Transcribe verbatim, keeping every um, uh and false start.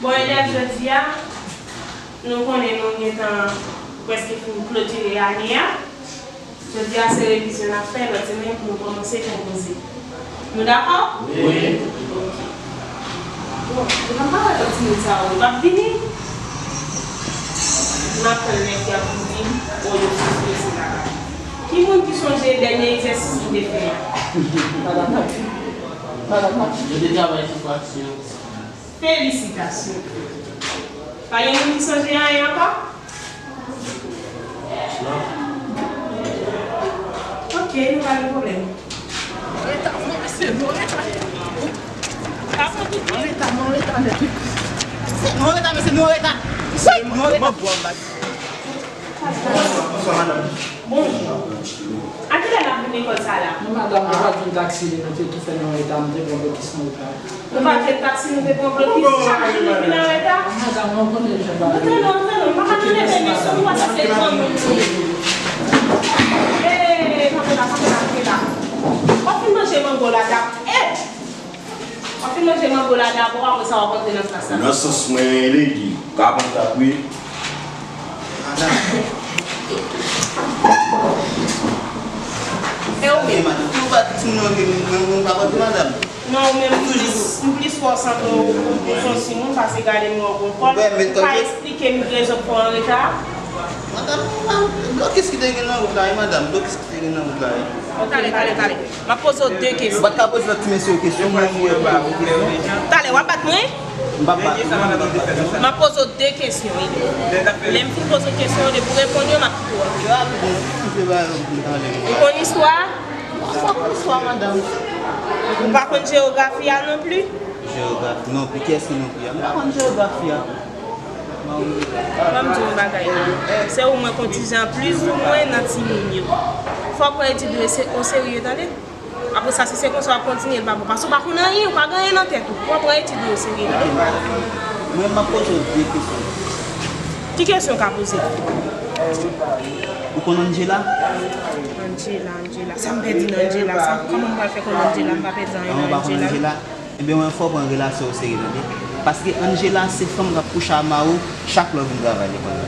Bon, elèv, jodi a, nou konnen nou gentan prèske fin klotire ane a. Jodi a, se revizyon n ap fè, lòt semèn pou nou kòmanse konpoze. Nou dakò? Wi. Bon, nou pa wè lòt timoun sa yo, yo p ap vini? M ap tann lè y ap vini, o, yo sou strese la. Ki moun ki sonje dènye egzèsis nou te fè a? Madan Tati. Madan Tati. Yo te travay sou fraksyon. Felisitasyon. Pa gen moun ki sonje anyen ankò? Non. Ok, nou pa gen pwoblèm. Reta, non, mesye, nou reta. Papa, nou reta, nou reta nèt. Nou reta, mesye, nou reta. Nou reta. Bonjou. A kilè n ap vin lekòl sa la? Non, madanm, nou pa t jwenn taksi, nou te tou fè nan reta, nou te pran blokis nan wout la. Nou pa t jwenn taksi, nou te pran blokis. Chak jou nou vin an reta. Madanm, nou konnen jan bagay yo. Antre non, antre non, m pa ka tande peyi sou nou, paske se granmoun nou ye. Ee, kanpe la, kanpe la, kanpe la. W ap fin manje mango la, dap. Ee! W ap fin manje mango la dabò, apre sa w ap antre nan klas la. Nan sans mwen, Lady, w ka pran tap wi. Madanm. E ou menm? Madanm, si w pa di timoun yo ke mwen, mwen pa pote madanm. Non, ou menm, m plis, m plis wè w sanble w, w, w se yon timoun, pase gade m wè w gon kòd. Ou pa eksplike m rezon k fè w an reta? Madanm, blokis ki te gen nan wout la, wi, madanm, blokis ki te gen nan wout la, wi. Tale, tale, tale. M ap poze w de kesyon. Ou pa t ka poze lòt ti mesye yo kesyon, mwen, mwen, mwen, mwen, kesyon. Talè, w ap bat mwen? M p ap bat ou. M ap poze w de kesyon, wi. Lè m fin poze w kesyon yo, depi w reponn yo, m ap kite w antre. Yo ap bon, se pa yon talè. Ou konn istwa? Mwen pa konn istwa, madanm. Ou pa konn jewografi a non pli? Jewografi, non pli. Kiyès ki non pli a? M pa konn jewografi a. Ban m di w yon bagay. Se ou mwen konn ti jan plis ou mwen nan timoun yo. Fò w pran etid ou o serye, tande? Apre sa, si se konsa w ap kontinye, l pa bon. Paske w pa konn anyen, ou pa gen anyen nan tèt ou. Fò w pran etid ou o serye, tande? Mwen, m ap poze w de kesyon. Ki kesyon w ka poze? Ou konn Angela? Angela, Angela. Sa m pèdi nan Angela? Sa, kòman m pral fè konn Angela? M pa pèdi anyen nan Angela. Ebyen, mwen, fò w pran relasyon w serye, tande. Paske Angela se fanm k ap kouche a mari w chak lè w vin travay lekòl la.